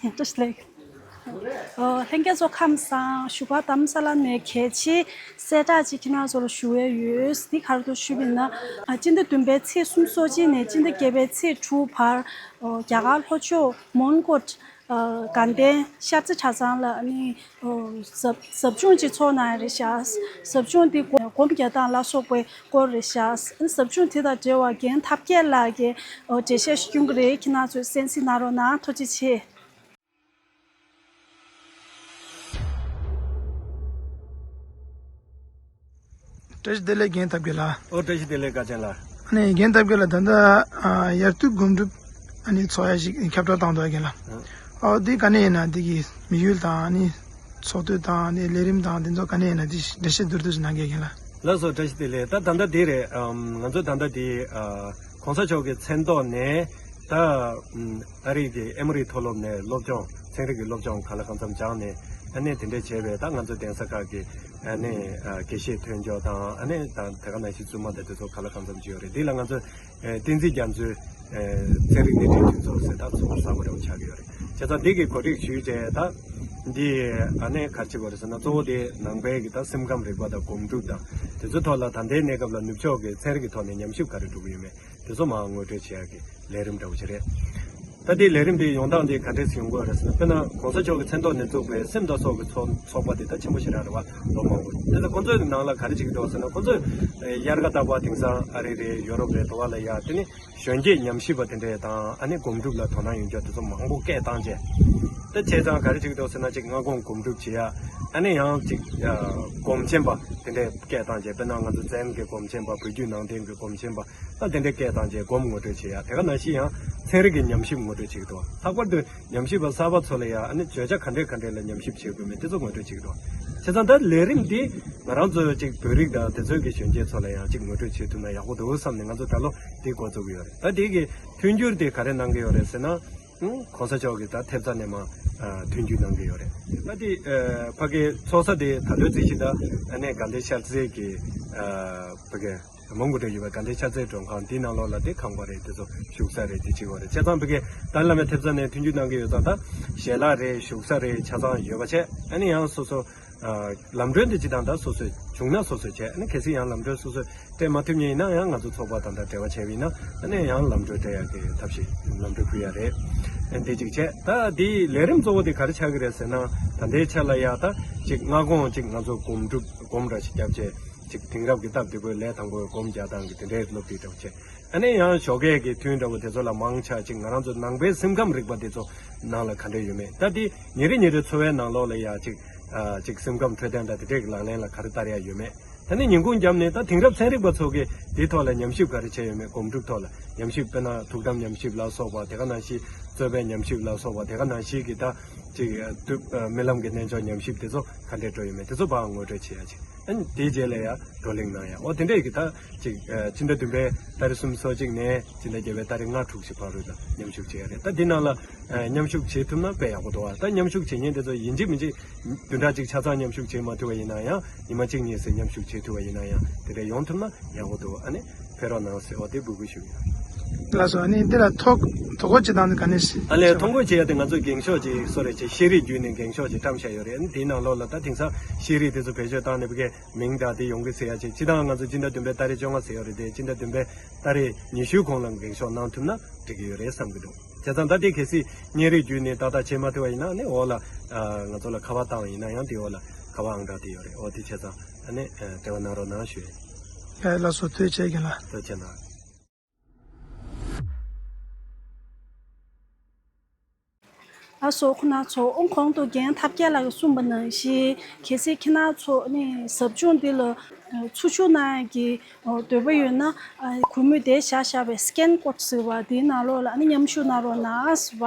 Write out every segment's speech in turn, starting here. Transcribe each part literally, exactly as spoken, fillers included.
བཀྲ་ཤིས་བདེ་ལེགས། ཨོ། ལྷན་རྒྱས་ཚོ་ཁམས་བཟང་། བཞུགས་སྒར་རྡ་རམ་ས་ལ་ནས་གལ་ཆེའི་གསལ་བསྒྲགས་ཅིག་ཁྱེད་རང་ཚོ་ལ་ཞུ་འོས་ཡོད། འདི་ག་རེ་འདུག་ཞུས་པ་ཡིན་ན། ཨ། སྤྱི་ཟླ་བདུན་པའི་ཚེས་སོ་གཅིག་ནས་སྤྱི་ཟླ་བརྒྱད་པའི་ཚེས་དྲུག་བར། ཨོ། རྒྱ་གར་ལྷོ་ཕྱོགས་མོན་གྷོ། ཨ། དགའ་ལྡན་ཤར་རྩེ་གྲྭ་ཚང་ལ་ནི། ཨོ། ཟབ་ཟབ་སྦྱོང་ཅིག་ཚོགས་གནང་ཡ་རེད་ཤག་ཟབ་སྦྱོང་འདི་སྒོམ་རྒྱག་སྟངས་ལ་སོགས་པའི་སྐོར་རེད་ཤག་ཟབ་སྦྱོང་དེ་དང་འབྲེལ་བ་རྒན་ཐབས་མཁས་ལགས་ཀྱིས། ཨོ། འགྲེལ་བཤད་ཞིག་སྐྱོན་གྱི་རེད། ཁྱེད་རང་ཚོས་གསན་གཟིགས་གནང་རོགས་གནང་། ཐུགས་རྗེ་ཆེ། བཀྲ་ཤིས་བདེ་ལེགས། རྒན་ཐབས་མཁས་ལགས། ཨོ། བཀྲ་ཤིས་བདེ་ལེགས། དཀར་ཆེན་ལགས། ཨ་ནི་རྒན་ཐབས་མཁས་ལགས། ད་ལྟ། ཨ། དབྱར་དུས་སྒོམ་སྒྲུབ། ཨ་ནི་ཚོགས་ཡ་ཞིག་ཁྱབ་བསྒྲགས་བཏང་འདུག་རྒན་ལགས། ཨ། ཨོ། འདི་ག་ནས་ཡིན་ན། འདི་གི་དམིགས་ཡུལ་དང་། ཨ་ནི་ཚོགས་དུས་དང་། ཨ་ནི་ལས་རིམ་དང་། འདི་ཚོ་ག་ནས་ཡིན་ན། འདི་འགྲེལ་བཤད་མདོར་བསྡུས་ཤིག་གནང་གས། རྒན་ལགས། ལགས་སོ། བཀྲ་ཤིས་བདེ་ལེགས། ད་ད་ལྟ་འདི་རེད། ཨམ། ང་ཚོ་ད་ལྟ་འདི། ཨ། གོང་ས་མཆོག་གི་མཚན་ཐོག་ནས། ད། ཨམ། ཨ་རི་གི་ཨེ་མོ་རི་མཐོ་སློབ་ནས་སློབ་སྦྱོང་། ཚན་རིག་གི་སློབ་སྦྱོང་གང་ལ་གང་འཚམ་སྦྱངས་ནས། ཨ་ནི་དེ་འདྲས་བྱས་པས། ད་ང་ཚོ་གདན་ས་ཁག་གི། ཨ་ནི། ཨ། དགེ་བཤེས་ཐོན་ཕྱོགས་དང་། ཨ་ནི་ད་དེ་ག་ནང་བཞིན་བཙུན་མ་དང་དེ་ཚོ་གང་ལ་གང་འཚམ་ཅིག་ཡོད་རེད། འདི་ལ་ང་ཚོ། ཨ། བསྟན་འཛིན་རྒྱ་མཚོའི། ཨ། ཚན་རིག་སྣེ་ཁྲིད་མཐུན་ཚོགས་ཟེར། ད་ཚོགས་པ་གསར་པ་རེ་བ་ཆགས་ཀྱི་ཡོད་རེད། བྱས་ཙང་འདི་གི་གོ་སྒྲིག་ཞུས་བྱས། ད་འདི། ཨ་ནི་ག་རེ་བྱེད་དགོས་རེད་ཟེར་ན། གཙོ་བོ་དེ་ནང་པའི་གི་ད་སེམས་ཁམས་རིག་པ་དང་སྒོམ་སྒྲུབ་དང་། དེ་ཚོའི་ཐོག་ལ་ད་ལྟའི་གནས་སྐབས་ལ་ནུབ་ཕྱོགས་ཀྱི་ཚན་རིག་གི་ཐོག་ནས་ཉམས་ཞིབ་ག་རེ་འགྲོ་གི་ཡོད་མེད། དེ་ཚོ་མར་ངོ་སྤྲོད་བྱེད་ཡག་གི་ལས་རིམ་འདྲ་བོ་ཞིག་རེད། ད་ལྟའི་ལས་རིམ་འདི་ཡོང་སྟངས་འདི་ག་འདྲས་ཡོང་གི་ཡོད་རེད་ཟེར་ན། དཔེར་ན་གོང་ས་མཆོག་གི་མཚན་ཐོག་ནས་བཙུགས་པའི་སེམས་དང་སྲོག་གི་ཚོགས་ཚོགས་པ་འདི་ད་ཆེན་པོ་ཞེ་དྲག་རེད་བ། ལོ་མང་པོ། དེ་ཚོ་ཁོང་ཚོའི་ནང་ལ་ག་རེ་བྱེད་ཀྱི་འདུག་ཟེར་ན། ཁོང་ཚོས། ཨ། དབྱར་ཁ་ལྟ་བུ་དེང་སང་ཨ་རི་རེད། ཡོ་རོབ་རེད། དེ་བ་ལ་ཡ། དེ་ནི་གཞོན་སྐྱེས་ཉམས་ཞིབ་པ་དེ་འདྲས་དང་། ཨ་ནི་སྒོམ་སྒྲུབ་ལ་དོ་སྣང་ཡོད་མཁན་དེ་ཚོ་མང་པོ་སྐད་བཏང་བྱས། ད་བྱས་ཙང་ག་རེ་བྱེད་ཀྱི་འདུག་ཟེར་ན། གཅིག་སྔ་དགོང་སྒོམ་སྒྲུབ་བྱེད་ཡ། ཨ་ནི་ཡང་གཅིག། ཨ། སྒོམ་ཆེན་པ་དེ་འདྲས་སྐད་བཏང་བྱས། དཔེར་ན་ང་ཚོ་ཛེན་གྱི་སྒོམ་ཆེན་པ། བོད་བརྒྱུད་ནང་བསྟན་གྱི་སྒོམ་ཆེན་པ། ད་དེ་འདྲས་སྐད་བཏང་བྱས་སྒོམ་ངོ་སྤྲོད་བྱེད་ཡ། དེ་ག་ནང་བཞིན་ཡང་ཚན་རིག་གི་ཉམས་ཞིབ་ངོ་སྤྲོད་བྱེད་ཀྱི་འདུག་ལྷག་པར་དུ་ཉམས་ཞིབ་པ་གསར་པ་ཚོ་ལ་ཡང་། ཨ་ནི་བརྗོད་བྱ་ག་འདྲས་ག་འདྲས་ལ་ཉམས་ཞིབ་བྱེད་དགོས་མིན་དེ་ཚོ་ངོ་སྤྲོད་བྱེད་ཀྱི་འདུག་བྱས་ཙང་ད་ལས་རིམ་འདི་ང་རང་ཚོ་གཅིག་བོད་རིགས་དང་དེ་ཚོའི་གི་གཞོན་སྐྱེས་ཚོ་ལ་ཡང་གཅིག་ངོ་སྤྲོད་བྱེད་ཐུབ་ན་ཡག་པོ་འདུག་བསམ་ནས། ང་ཚོ་ད་ལོ་འདི་འགོ་བཙུགས་ཀྱི་ཡོད་རེད། ད་དེ་གི་མཐུན་འགྱུར་དེ་ག་རེ་གནང་གི་ཡོད་རེད་ཟེར་ན། ཨང་། གོང་ས་མཆོག་གིས་ད་ཐེབས་རྩ་ནས་མར། ཨ། མཐུན་འགྱུར་གནང་གི་ཡོད་རེད། ད་དེ། ཨ། ཕ་གིའི་ཚོགས་ས་དེ་ད་ལོའི་རྩིས་གཞི་ད། ཨ་ནི་དགའ་ལྡན་ཤར་རྩེ་གི། ཨ། ཕ་གི་མོན་གྷོ་འདྲ་ཡོད་པའི་དགའ་ལྡན་ཤར་རྩེའི་མགྲོན་ཁང་དེའི་ནང་ལོགས་ལ་དེ་ཁང་པ་རེད། དེ་ཚོ་བཞུགས་ས་རེད། དེ་བྱེད་དགོས་རེད། བྱས་ཙང་ཕ་གི་ཏཱ་ལའི་བླ་མའི་ཐེབས་རྩ་ནས་མཐུན་འགྱུར་གནང་གི་ཡོད་ཙང་། ད་ཞལ་ལག་རེད། བཞུགས་ས་རེད། ཆ་ཚང་ཡོད་པ་བྱས། ཨ་ནི་ཡང་སོ་སོ། ཨ། ལམ་གྲོན་དེ་སྤྱིར་བཏང་ད་སོ་སོས་བྱུང་ན་སོ་སོས་བྱས། ཨ་ནི་གལ་སྲིད་ཡང་ལམ་གྲོན་སོ་སོས་སྤྲད་མ་ཐུབ་མཁན་ཡིན་ན་ཡང་། ང་ཚོ་ཚོགས་པ་དང་ད་འབྲེལ་བ་བྱས་པ་ཡིན་ན། ཨ་ནི་ཡང་ལམ་གྲོན་སྤྲད་ཡག་གི་ཐབས་ཤེས། ལམ་གྲོན་ཕུལ་ཡག་རེད། ཨ། འདི་གཅིག་བྱས། ད་འདིའི་ལས་རིམ་གཙོ་བོ་དེ་ག་རེ་ཆགས་ཀྱི་རེད་ཟེར་ན། ད་ལྟའི་ཆ་ལ་ཡ་ད་གཅིག་སྔ་དགོང་གཅིག་ང་ཚོ་སྒོམ་སྒྲུབ་སྒོམ་འདྲ་ཞིག་བརྒྱབ་བྱས། གཅིག་དེང་རབས་ཀྱི་སྟབས་བདེ་པོའི་ལས་དང་པོའི་སྒོམ་རྒྱག་སྟངས་ཀྱི་དེ་འདྲའི་སློབ་ཁྲིད་འདྲ་བོ་བྱས། ཨ་ནི་ཡང་ཞོགས་ཀས་ཀྱི་ཐུན་འདྲ་བོ་དེ་ཚོ་ལ་མང་ཆེ་གཅིག་ང་རང་ཚོ་ནང་པའི་སེམས་ཁམས་རིག་པ་དེ་ཚོ་ནང་ལ་ག་འདྲ་ཡོད་མེད། ད་དེ་ཉིན་རེ་ཉིན་རེ་འཚོ་བའི་ནང་ལོགས་ལ་ཡ་གཅིག། ཨ། གཅིག་སེམས་ཁམས་འཕྲོད་བསྟེན་དང་དེ་འདྲའི་གི་ལག་ལེན་ལ་ག་རེ་བསྟར་ཡ་ཡོད་མེད། ད་ནི་ཉིན་གུང་རྒྱབ་ནས་ད་དེང་རབས་ཚན་རིག་པ་ཚོ་གིས་དེའི་ཐོག་ལ་ཉམས་ཞིབ་ག་རེ་བྱས་ཡོད་མེད། སྒོམ་སྒྲུབ་ཐོག་ལ་ཉམས་ཞིབ། དཔེར་ན་ཐུགས་དམ་ཉམས་ཞིབ་ལ་སོགས་པ། དེ་ག་ནང་བཞིན་རྩོད་པའི་ཉམས་ཞིབ་ལ་སོགས་པ། དེ་ག་ནང་བཞིན་གྱི་ད་གཅིག། ཨ། རྨི་ལམ་གྱི་རྣལ་འབྱོར་ཉམས་ཞིབ་དེ་ཚོ་ག་འདྲས་འགྲོ་ཡོད་མེད། དེ་ཚོ་ཕར་ངོ་སྤྲོད་བྱེད་ཡ་ཅིག། ཨ་ནི་དེའི་རྗེས་ལ་ཡ་བགྲོ་གླེང་གནང་ཡ། འོ་དེ་འདྲས་ཀྱི་ད་གཅིག། ཨ། སྤྱི་ཟླ་བདུན་པའི་ཏ་རིག་སུམ་ཅུ་སོ་གཅིག་ནས་སྤྱི་ཟླ་བརྒྱད་པའི་ཏ་རིག་ལྔ་དྲུག་བཞི་བར་དུ་ད་མཉམ་ཞུགས་བྱེད་ཡ་རེད། ད་འདི་ནང་ལ། ཨ། མཉམ་ཞུགས་བྱེད་ཐུབ་ན་དཔེ་ཡག་པོ་འདུག་བ། ད་མཉམ་ཞུགས་བྱེད་མཁན་དེ་ཚོ་ཡིན་གཅིག་མིན་གཅིག་བདུན་ཕྲག་གཅིག་ཆ་ཚང་མཉམ་ཞུགས་བྱེད་མ་ཐུབ་པ་ཡིན་ན་ཡང་། ཉི་མ་གཅིག་གཉིས་ཙམ་མཉམ་ཞུགས་བྱེད་ཐུབ་པ་ཡིན་ན་ཡང་། དེ་འདྲ་ཡོང་ཐུབ་ན་ཡག་པོ་འདུག། ཨ་ནི་ཕེབས་རོགས་གནང་ཟེར། འོ་དེ་འབོད་སྐུལ་ཞུ་གི་ཡིན། ལགས་སོ། ཨ་ནི་འདི་ལ་ཐོ་ཐོ་འགོད་བྱེད་སྟངས་དེ་ག་ནས་བྱེད། ཨ་ལས། ཐོ་འགོད་བྱེད་ཡ་དེ་ང་ཚོས་འགེངས་ཤོག་ཅིག། སོ་རེ་ཅིག། ཤེས་རིག་བརྒྱུད་ནས་འགེངས་ཤོག་ཅིག་བཀྲམ་བཞག་ཡོད་རེད། ཨ་ནི་དེའི་ནང་ལོགས་ལ་ད་དེང་སང་ཤེས་རིག་དེ་ཚོ་བེད་སྤྱོད་བཏང་ནས་ཕ་གིའི་མིང་དང་དེ་ཡོང་གི་ཟེར་ཡ་ཅིག། སྤྱིར་བཏང་ང་ཚོ་སྤྱི་ཟླ་བདུན་པའི་ཏ་རིག་བཅོ་ལྔ་ཟེར་ཡོད་རེད་དེ། སྤྱི་ཟླ་བདུན་པའི་ཏ་རིག་ཉི་ཤུའི་གོང་ལ་འགེངས་ཤོག་གནང་ཐུབ་ན་འགྲིག་གི་ཡོད་རེད་བསམ་གྱི་འདུག། བྱས་ཙང་ད་དེ་གལ་སྲིད་བརྙན་རིས་བརྒྱུད་ནས་ཏག་ཏག་བྱེད་མ་ཐུབ་པ་ཡིན་ན། ཨ་ནི་འོག་ལ། ཨ། ང་ཚོ་ལ་ཁ་པར་བཏང་བ་ཡིན་ན་ཡང་། དེའི་འོག་ལ་ཁ་པར་ཨང་གྲངས་དེ་ཡོད་རེད། འོ་དེ་བྱས་ཙང་ཨ་ནི། ཨ། འབྲེལ་བ་གནང་རོགས་གནང་ཞུ་ཡ་ཡིན། ཡ། ལགས་སོ། ཐུགས་རྗེ་ཆེ་རྒན་ལགས། ཐུགས་རྗེ་གནང་། ལགས་སོ། ཁོང་རྣམ་ཚོ། ཨོ། གོང་དུ་རྒན་ཐབས་མཁས་ལགས་ཀྱིས་གསུངས་པ་ནང་བཞིན། གལ་སྲིད་ཁྱེད་རྣམ་ཚོ་ནི་ཟབ་སྦྱོང་འདི་ལ་ཚུར་ཞུགས་གནང་ཡག་གི། ཨོ། འདོད་པ་ཡོད་ན། ཨ། གུས་མོས་དེ་བཞག་བཞག་པའི་སི་ཀེན་ཀོཌ་ཟེར་བ་དེའི་ནང་ལོགས་ལ་ཨ་ནི་མཉམ་ཞུགས་གནང་རོགས་གནང་ཟེར་བ།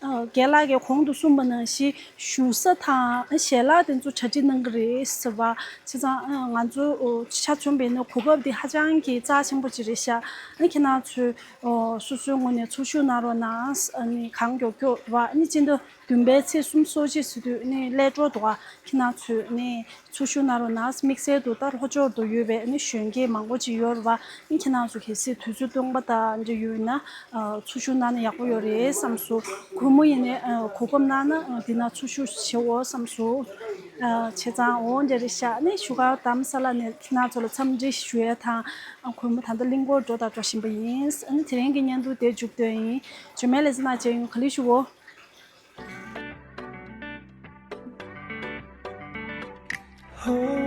ཨ། རྒན་ལགས་ཀྱིས་གོང་དུ་གསུངས་པ་ནང་བཞིན། བཞུགས་ས་དང་ཞལ་ལག་དེ་ཚོ་གྲ་སྒྲིག་གནང་གི་རེད་ཟེར་བ། བྱས་ཙང་ང་ཚོ་ཆ་མཚོན་པ་ཡིན་ན་གོ་སྐབས་འདི་ཧ་ཅང་གི་རྩ་ཆེན་པོ་ཅིག་རེད་ཤག། ཨ་ནི་ཁྱེད་རྣམ་ཚོས། ཨོ། སོ་སོའི་ངོས་ནས་ཚུར་ཞུགས་གནང་རོགས་གནང་། ཨ་ནི་གང་མགྱོགས་མགྱོགས་རེད་བ། ཨ་ནི་སྤྱི་ཟླ། བདུན་པའི་ཚེས་གསུམ་སོ་གཅིག་ཟེར་དུས་ནི་སླེབས་འགྲོ་འདུག་ག་ཁྱེད་རང་ཚོས་ནི་ཚུར་ཞུགས་གནང་རོགས་གནང་། དམིགས་བསལ་དུ་ད་ལྷོ་ཕྱོགས་དུ་ཡོད་པའི་ནི་གཞོན་སྐྱེས་མང་པོ་ཅིག་ཡོད་རེད་པ། ནི་ཁྱེད་རང་ཚོ་གལ་སྲིད་དུས་ཚོད་སྟོང་པ་དང་འདྲ་ཡོད་ན་ཚུར་ཞུགས་གནང་ན་ཡག་པོ་ཡོད་རེད་བསམ་སོང་། གུས་མོ་ཡིན་ནའི་གོ་སྐབས་གནང་ན་འདི་ན་ཚུར་ཞུགས་བྱེད་འོ་བསམ་སོང་། བྱས་ཙང་འོ་འདྲ་རེད་ཤག་ནི་བཞུགས་སྒར་རྡ་རམ་ས་ལ་ནས་ཁྱེད་རང་ཚོ་ལ་འཚམས་འདྲི་ཞུ་ཡས་དང་། གུས་མོ་ད་ལྟ་གླིང་སྐོར་འགྲོ་དང་འགྲོ་བཞིན་པ་ཡིན། ནི་དེ་རིང་གི་བརྙན་ཐུང་དེ་མཇུག་བསྡོམས་ཡིན། རྗེས་མའི་ལེ་ཚན་ནང་མཇལ་ཡོང་། ག་ལེ་ཞུ་འོ།